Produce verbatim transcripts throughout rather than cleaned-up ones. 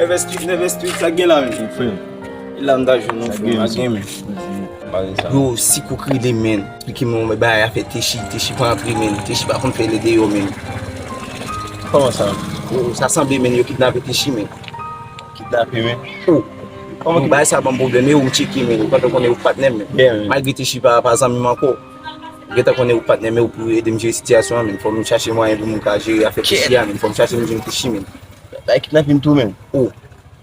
Nèf èstwit, nèf èstwit, sa k gen la menm? Frè m. E la m ta jwenn nou, frè m, pa gen, men. Yo, si kou k rele, men. Eksplike m yon bagay afè Techi, Techi pa antre, men. Techi pa konn fè lè deyò, men. Kòman sa? Yo, sa sanble, men, yo kidnape Techi, men. Kidnape, men? Oh. Kòman yo, bagay sa ban m pwoblèm, e ou m tcheke, men. Ou pandan konnen ou patnè m, men. Yeah, men. Malgre Techi pa, pa zanmi m ankò. Gentan konnen ou patnè m, men ou pou ede m jere sitiyasyon an, men. Fò m chache mwayen pou m ka jere afè Techi a, men. Fò m chache m jwenn Techi, men. Bagay kidnapin tou, men. Oh.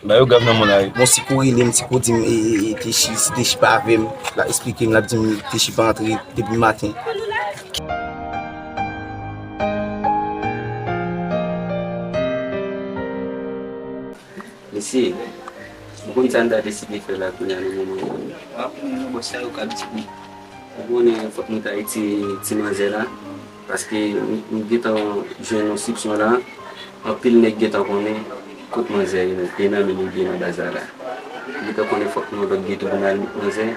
Bagay yo grav nan mond la, wi. Bon, si kou rele m, si kou di m, e, e, e, Techi, si Techi pa avè m, l ap eksplike m, l ap di m Techi pa antre depi maten. Mesye, ou konn sa n ta deside fè la kounye a nan moman an? W ap konnen non, bòs, sa yo k ap di m. Ou konnen fòk nou ta retire ti manzè la, paske nou, nou gentan jwenn yon soupsyon la, anpil nèg gentan konnen kot manzè ye, e nan men nou li ye nan baz la la. Nou gentan konnen fòk nou lòt gen tou pou n al met manzè,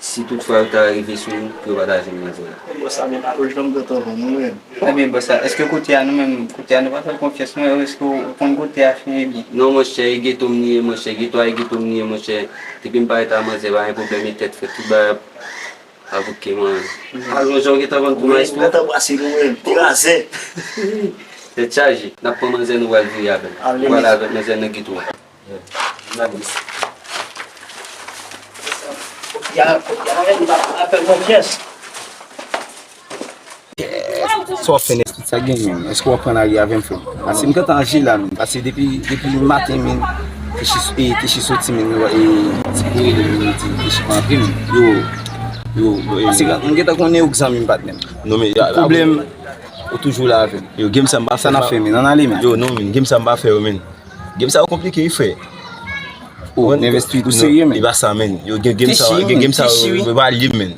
si toutfwa yo ta rive sou nou, pou yo pa ta jwenn manzè la. Bon, sa men pa janm gentan vann nou menm. Ebyen, bòs la, èske kote a nou menm, kote a nou pa fè l konfyans, non, èske ou konn kote a fin ebyen? Non, monchè, e geto m li ye, monchè, geto a e geto m li ye, monchè. Depi m parèt a manzè, pa gen pwoblèm, e tèt frèt, tout bagay ap avoke, man. Alon, jan w gentan vann tou, maestro. Wi, gentan brase nou menm, te razè. Tèt chaje. N ap pran manzè, nou pral vire avè l. Nou pral avèk manzè nan geto a. N ap vin. Kopya, kopya, nou menm, nou pa fè l konfyans. Sa w ap fè, Nèf Street, sa gen, men? Èske w ap pran lari avè m, frè m? Paske m gentan anje la, men. Paske depi, depi maten, men, Techi, e, Techi soti, men, e, ti kouri, men, li di Techi pa antre, men. Yo, yo, yo, e. Paske m gentan konnen ou k zanmi m, patnè m. Non, men, pwoblèm, ou toujou la avè m. Yo, game sa m pa fè. Sa n ap fè, men? Ann ale, men. Yo, non, men, game sa m pa fè yo, men. Game sa yo konplike, wi, frè. Oh, Nèf Street, ou serye, men? E pa sa, men. Yo, game, game sa, game sa, yo, yo pa li, men.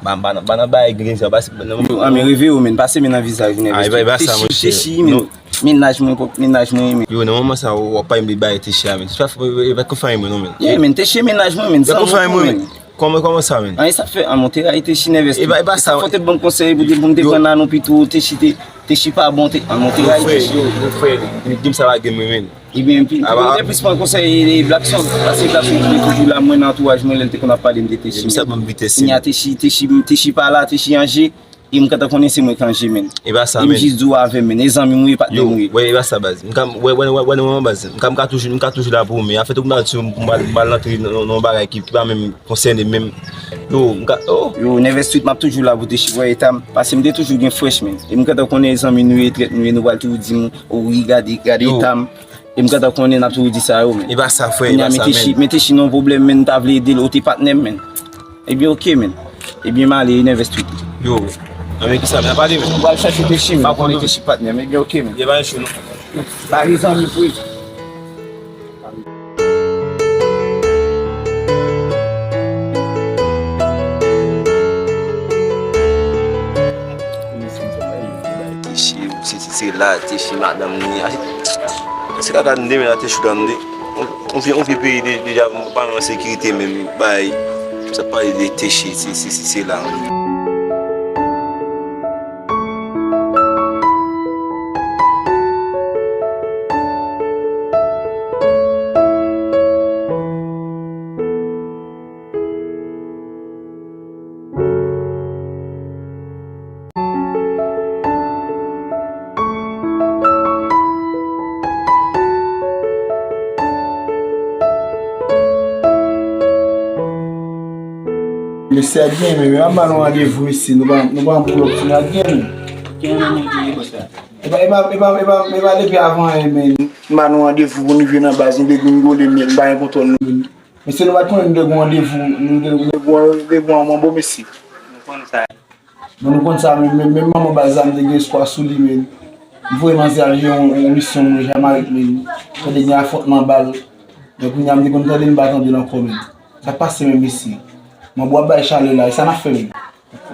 Ba, ba, ba nan bay gen sa, ba, nan. Yo, ann, men, reveye w, men, pase men nan vizaj ou, Nèf Street. Ah, e pa, e pa sa, monchè. Techi, men. Mennaj mwen, pwòp mennaj mwen, men. Yo, nan moman sa, w ap pale m de bagay Techi a, men. Techi pa, e pa konfyans mwen, non, men. Yeah, men, Techi mennaj mwen, men. Zanmi mwen, men. Kòman, kòman sa, men? An, e sa k fè, an, monte rayi Techi, Nèf Street. E pa, e pa sa, monchè. Fò te ban m konsèy pou te, pou m te prann Anon pito, Techi te, Techi pa bon, te, an, monte rayi Techi. Yo, frè, yo, frè, game sa pa game, men. Ebyen, ou te plis pran konsèy, e, e, Blackson. Paske Blackson te toujou la, mwen nan antouraj mwen, lè l te konn ap pale m de Techi. Kounye a Techi, Techi, Techi pa la, Techi anje. E m gentan konnen se mwen k anje, men. E pa sa, men. E m jis di w avè m, men. E zanmi m ou ye, patnè m ou ye. Yo, wè, e pa sa, baz. M ka, wè, wè, wè, wè, non, baz. M ka, m ka toujou, m ka toujou la pou ou, men afè tou m ta di w, m pral, m pral rantre nan, nan, nan bagay ki, ki pa menm konsène m menm. Yo, m ka, oh. Yo, Nèf Street, m ap toujou la pou Techi, wè eta m. Paske m te toujou gen fresh, men. E m gentan konnen e zanmi nou ye, trèt nou ye, nou pral toujou di m, oh, wi, gade, gade eta m. E m gentan konnen n ap toujou di sa yo, men. E pa sa, frè, e pa sa, men. Kounye a, men Techi, men Techi nan yon pwoblèm, men, m ta vle ede l, ou te patnè m, men. Ebyen, oke, men. Ebyen, m ale, e Nèf Street. Yo, anben kisa, men, n ap pale, men. M pral chache Techi, men. M konnen Techi patnè m. Ebyen, oke, men. Yo, pa gen cho, non. Mari zanmi, frè. Techi, se, se, se la, Techi, madanm ni. Se kaka tande, men la, Techi tande. On, on vye, on vye peyi de, deja, pa nan sekirite menm, bay. Sa pale de Techi, se, se, se, se la. Mesye a gen, men, men, m ap ba nou randevou isi, nou pa, nou pa anpil opsyon a gen, men. Gen nan moun ki gen konsa. E pa, e pa, e pa, e pa, e pa depi avan, men, m ba nou randevou pou nou vin nan baz, nou te gringole, men, nou pa gen kontwòl, nou. Mesye, nou pa t konnen nou te gen randevou, nou te, nou te gen randevou an manbo, mesye. Nou konn sa. Bon, nou konn sa, men, men, men manman baz la, m te gen espwa sou li, men. M voye manzè al jere yon, yon misyon mwen Jamayik, men. Kote gen afwontman bal. Men kounye a, m te konn tande, m pa tande l ankò, men. Sa k pase menm, mesye? Manbo ap bay chalè la, e sa n ap fè, men?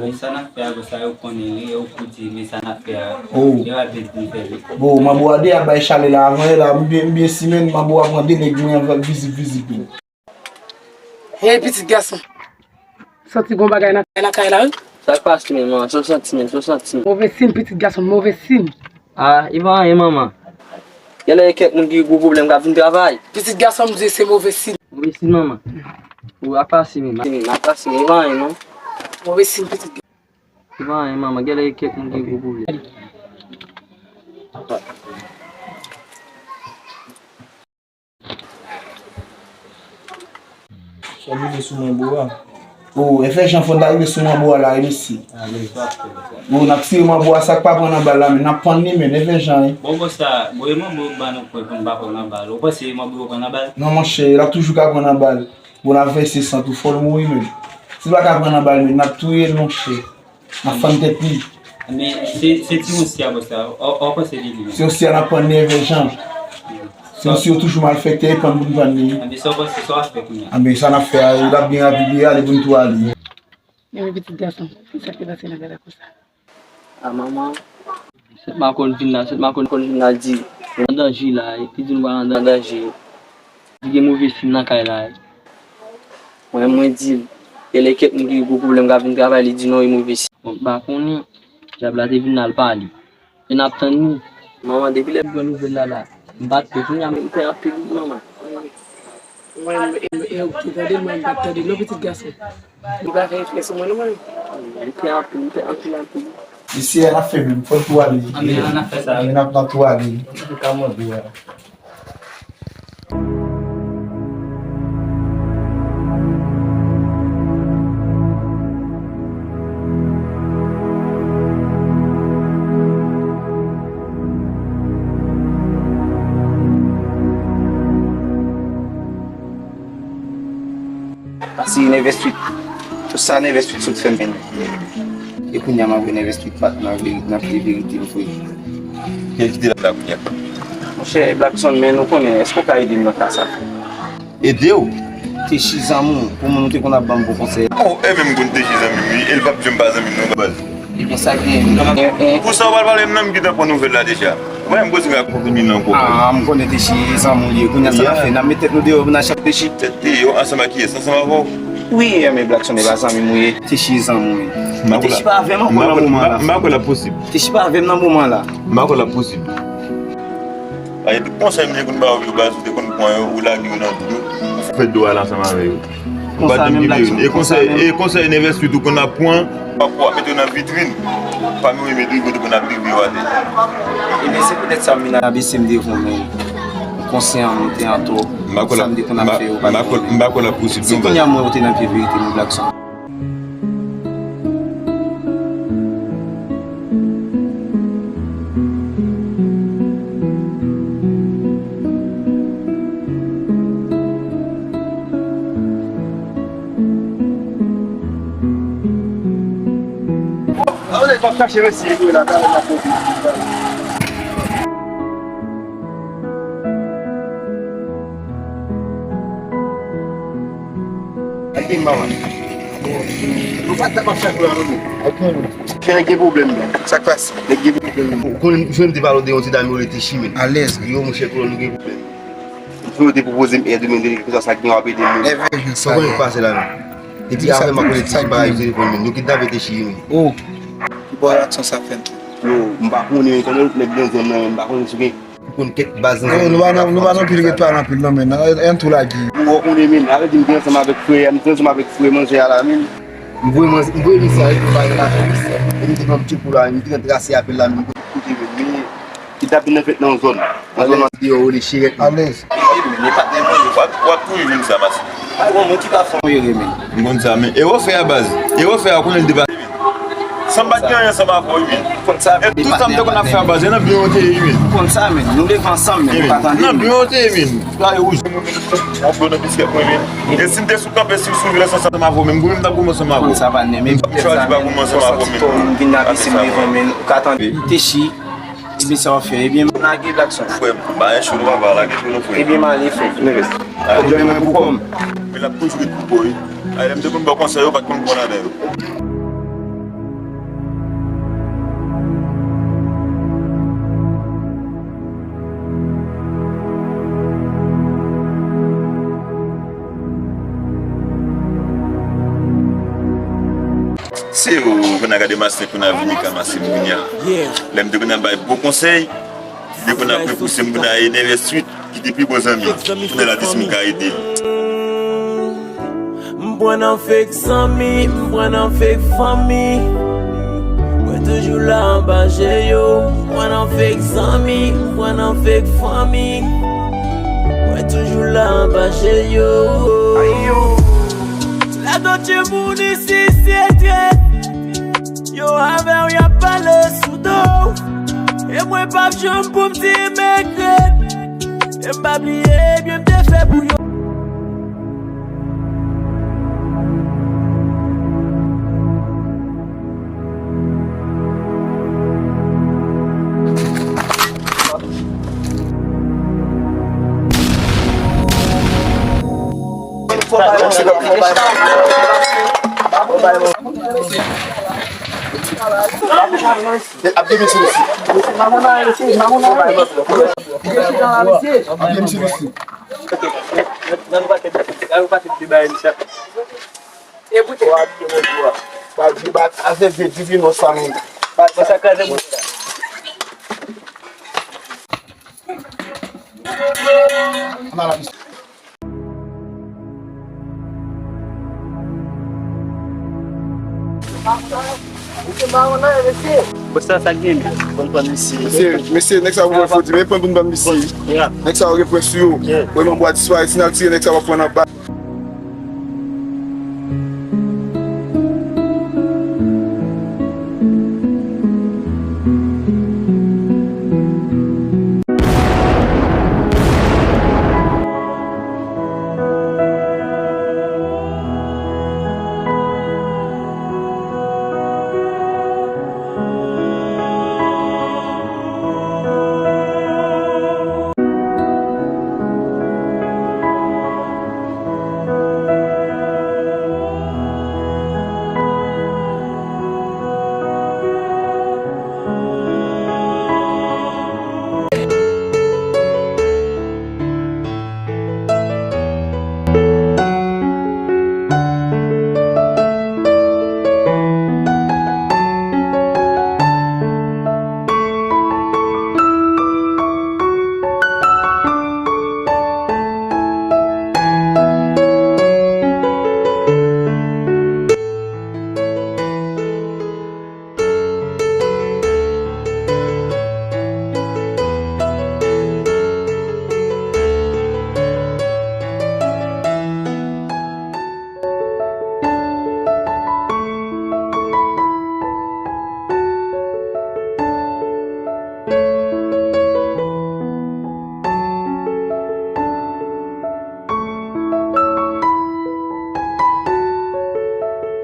Wi, sa n ap fè a, konsa yo konnen, wi, yo pou di, men sa n ap fè a. Oh. Yo ap vin pou n fè, wi. Bon, manbo a de ap bay chalè la, avan yè la, m byen, m byen si, men, manbo a pran de nèg mwen, anvan vizit, vizit, men. Hey, pitit gason. Santi gon bagay nan kay la, wi. Sa k pase, men, manman? Sa w santi, men? Sa w santi? Move siy, pitit gason, move siy. Ah, e pa anyen, manman. Genlè gen kèk moun ki gen gwo pwoblèm k ap vin travay. Pitit gason m di se move siy. Move siy, manman. Ou ap pase menm. N ap pase menm, pa anyen non. Move siy, pitit gason. Se pa anyen, manman. Genlè gen kèk moun ki gen gwo pwoblèm. Sa rive sou manbo a. O, Èvè Jan, fò n ta rive sou manbo a la wi, mesye. O, n ap tire manbo a, sa k pa pran nan bal la, men n ap pann li, men Èvè Jan, wi. Bon, bòs la, bon, e manbo ba nou pwen pou n pa pran nan bal. Ou panse manbo yo pran nan bal? Non, monchè, l ap toujou ka pran nan bal. Bon, n ap vèse san tou, fò l mouri menm. Si l pa ka pran nan bal, men n ap touye l, monchè. N ap fann tèt li. Men se, se ti Wousi a, bòs la. Ou, ou panse de li menm? Ti Wousi a, n ap pann li Èvè Jan. Ti Wousi yo toujou malfektè, e pann pou n pann li. Anben, sa w panse, sa w ap fè kounye a? Anben, sa n ap fè a, l ap byen rapid, li ale pou n tou ale. Enben, pitit gason, ki sa k te pase nan gala konsa? A, manman. Sèt Makòn vin la, Sèt Makòn konn vin la, l di nou an danje la, li di nou pa an danje. Li gen move siy nan kay la. Mwen, mwen di l, genlè kèk moun ki gen gwo pwoblèm k ap vin travay, li di non, e move siy. Bon, m pa konnen, dyab la te vin la, l pale. E n ap tann li. Manman, depi lè m jwenn nouvèl la la, m pa t pè, kounye a m pè anpil, wi, manman. Mwen, e, e, ou te tande, mwen, m pa t tande, non, pitit gason. Li pa fè efè sou mwen, non, mwen. M pè anpil, m pè anpil, anpil. Mesye, n ap fè menm, fò n tou ale. Anben, ann ap fè sa, wi. Anben, n ap, n ap tou ale. Ou ka mande a. Pase nèf èstwit. Tout sa nèf èstwit sot fè m. E kounye a m ap wè nèf èstwit pa t nan veri-, nan pye verite m vre. Kiyès ki te la la kounye a? Monchè, Blackson, men nou konnen, èske w ka ede m nan ka sa? Ede w? Techi zanmi w, pou moun ou te konn ap ban m bon konsèy. O, e menm konn Techi zanmi m, wi, e l p ap janm pa zanmi m non, baz. Ebyen, sa gen, en, en. Pou sa w pral pale m nan, m gentan pran nouvèl la deja. Ou pa janm poze m ak konpli m nan ankò. A, m konnen Techi zanmi w li ye. Kounye a, sa n ap fè? N ap met tèt nou deyò pou n al chache Techi? Tèt deyò, ansanm ak kiyès? Ansanm avè w? Wi, men Blackson, e pa zanmi m ou ye. Techi zanmi w ye. Techi pa avè m ankò nan moman la. M pa kwè l ap posib. Techi pa avè m nan moman la. M pa kwè l ap posib. Paske tout konsèy m te konn ba w yo, baz, ou te konn pran yo, ou lage yo nan dlo. Ou fè dlo al ansanm avè yo. Ou pa t janm kite yo. E konsèy, e konsèy nèf èstwit ou konn ap pran. Pafwa, mete yo nan vitrin. Pami yo, mete yo, te konn ap drible yo atè. Ebyen, se poutèt sa m vin abese m devan w, men konsèy an moute an twòp. Sa m te konn ap fè yo, pa t gen pwoblèm. M pa kwè l ap posib non, baz. Si kounye a mwen ou te nan pye verite, men Blackson. Ak gen mawa. Nou pa t ap ap fè pou la non. Ak gen. Fè nèg gen pwoblèm, men. Sa k pase? Nèg gen pwoblèm. Ou konnen, jwenn te pale de yon ti dam yo rele Techi, men. Alèz. Yo, monchè, pou nou gen pwoblèm. Pou yo te pwopoze m èd, men, de konsa sa gen w ap ede m. Sa w konnen k pase la, men. Epi avè m ak konnen Techi pa rete telefòn, men. Yo kidnape Techi, men. O. Ki bò Blackson sa fè m? Yo, m pa konnen, men, konnen lòt nèg nan zòn nan, men, m pa konnen si gen Ou konn kèk baz nan zòn nan. Nou pa nan, nou pa nan pil ret pale anpil non, men ann tou lage. Ou konnen, men, avè di m te ansanm avèk frè a, m te ansanm avèk frè manzè a la, men. M voye manzè, m voye mesaj pou pale la, e m te pran ti kou la, m te nan trase apèl la, men m kote kote, men, men, kidnapin nan fèt nan zòn. Nan zòn nan deyò, rele Cherèt. Alèz. W ap, w ap touye moun sa, mas. Bon, moun ki pa fè yon erè, men. M konn sa, men. E w fè a baz. E w fè a, konnen l te pa San m pa t gen anyen ansanm avè w, wi, men. Konn sa, men. E tout sa m te konn ap fè a baz, e nan byen w te ye, wi, men. Konn sa, men. Nou leve ansanm, men. Ou pa tande, men. Nan byen w te ye, men. Play wouj. Yon dlo nan biskèt mwen, men. E si m te sou kanpe, si w sou vilaj ansanm avè w, men, mwen menm m t ap goumen ansanm avè w. Konn sa, pa n men. M chwazi pa goumen ansanm avè w, men. Vin abise m devan, men. Ou ka tande. Techi. Ebyen, sa w ap fè? Ebyen, m lage Blackson. Frè m, pa gen cho non, papa, lage cho non, frè. Ebyen, m ale, frè. Pwoblèm mwen pou kò m. Men l ap toujou ret pou kò, wi. Ay, lè m te konn ba w konsèy, ou pa t konn pran ladan yo. Se yo, ou konn al gade masten pou n al vini ka masten moun ya. Lè m te konn al bay bon konsèy, Depi n ap repouse m pou n al envesti, kite pi bon zanmi. Kounye a la, di si m ka ede l. M pran nan fake zanmi, m pran nan fake fanmi. Mwen toujou la anba je yo. M pran nan fake zanmi, m pran nan fake fanmi. Mwen toujou la anba je yo. La dòt moun isi se trèt. Yo avè w y ap pale sou do w. E mwen p ap janm pou m di m regrèt. E m pa bliye byen m te fè pou yo. Ap gen misye isi. Ap gen misye isi. Bòs la, sa gen, bon, bon, mesye. Mesye, mesye, nèg sa pou fò di, men pran pou n ban misye. Nèg sa yo gen pwen sou yo. Wè, men bwa disparèt, si n al tire nèg sa, w ap pran nan bal.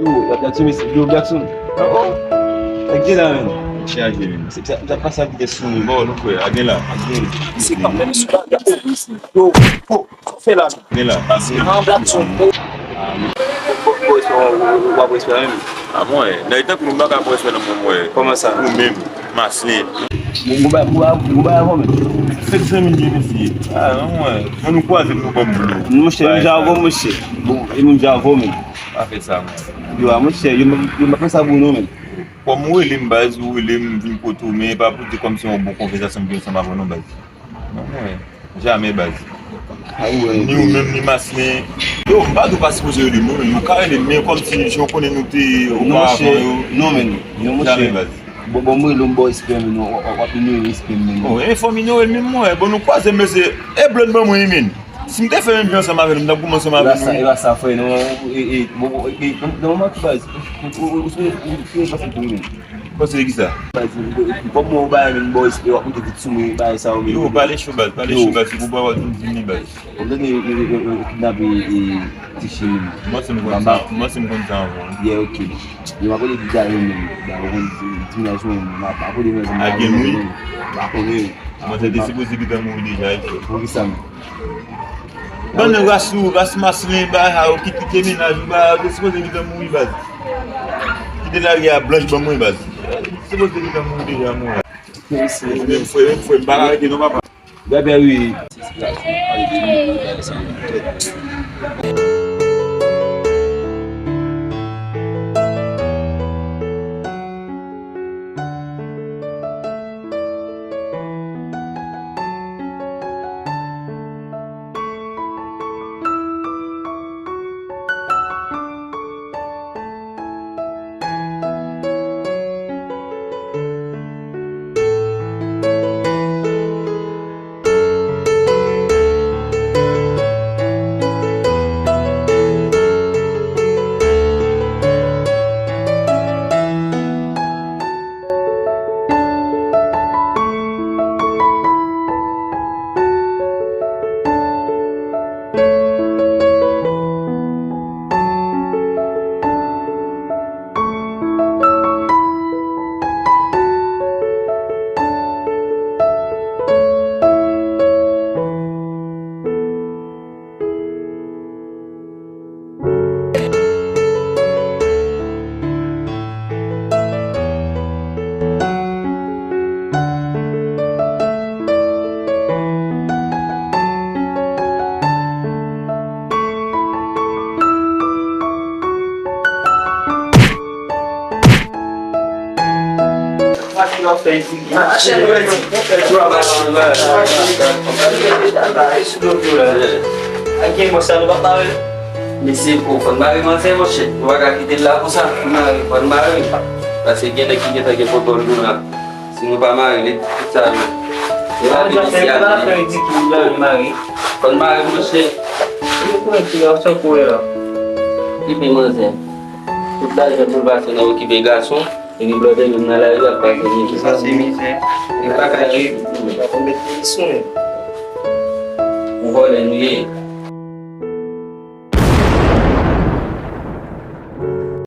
Yo, y ap gade sou mesye. Yo, Jackson. Oh, oh. Nèg gen la, men. Chaje, men. Se, se, se pa sa ki te sou nou. Bon, nou kwè, a gen la. A gen. Se pa menm sou la, Jackson. Yo, oh, fè la. Gen la. An Jackson. Ou pa respè menm. A mwen, nèg tankou nou m pa ka pran respè nan mwen, mwen. Kòman sa? Ou menm. Maslin. Mwen, mwen ba, mwen ba, mwen ba avè w, men. Fèk zanmi li, mesye. A, non, mwen. Mwen nou kwaze pou ban m dlo. Monchè, yo ja avè w, monchè. Bon, e moun ja avè w, men. Pa fè sa, mwen. Yo, a, monchè, yo, yo, yo pa fè sa pou nou, men. Kòm ou rele m, baz, ou rele m, vin kote w, men e pa pou di kòmsi yon bon konvèsasyon m gen ansanm avè w, non, baz. Non, mwen. Jamè, baz. A, ou wè, ni ou menm, ni Maslin. Yo, m pa di w pa sipoze rele m, non, men yo ka rele m, men kòmsi jan w konnen nou te oparavan yo. Non, men, non, monchè. Jamè, baz. Bon, bon, mwen, lè m ba w respè, men non, w, w, w ap inyore respè m, men non. Oh, e fò m inyore l, men mwen, bon, nou kwaze, mesye. E blòd ban mwen, men. Si m te fè menm jan ansanm avè nou, m t ap goumen ansanm avè nou. E pa sa, e pa sa, frè, non, e, e, bon, bon, e, e, non, non, man, ki baz. Ou, ou, ou, ou, ou, ou, ou, ou, ou, Panse de kisa? Baz, kòm mwen ou bay men bò espè w ap monte vit sou mwen, bagay sa yo, men. Yo, pale cho, baz, pale cho, baz, se pou bwa w ap vin vini, baz. Ou tande yo, yo, yo, yo, yo kidnape, e, ti cheri m. Mwen se m konn sa, mwen se m konn sa anvan. Yeah, ok. Yo, m ap rele Dida yo menm. Ba, ou konn ti, ti mennaj mwen, m ap, ap rele mwen, a gen wi. M pa konnen. Mwen se te sipoze gentan mouri deja, wi. Poukisa, men? Bann ras ou, ras Maslin, ba, ou ki kite mennaj ou, ba, ou te sipoze gentan mouri, baz. Kite lari a blanch ban mwen, baz. Ou te sipoze gentan mouri deja, mwen. Menm frè, menm frè, m pa ka rete non, papa. Bebe, wi. Mesye, pou fòn mare manzè, monchè, nou pa ka kite l la konsa. Fòn mare. Paske gen nèg ki gentan gen kontwòl nou la. Si nou pa mare li, tout sa yo. Yo pa vin isi a. Fòn mare, monchè. Epi manzè, tout lajan nou pase nan okipe gason. Epi blòdè menm nan lari ap pase mizè. Pase mizè. Li pa ka jwe. Ou vòlè nou ye.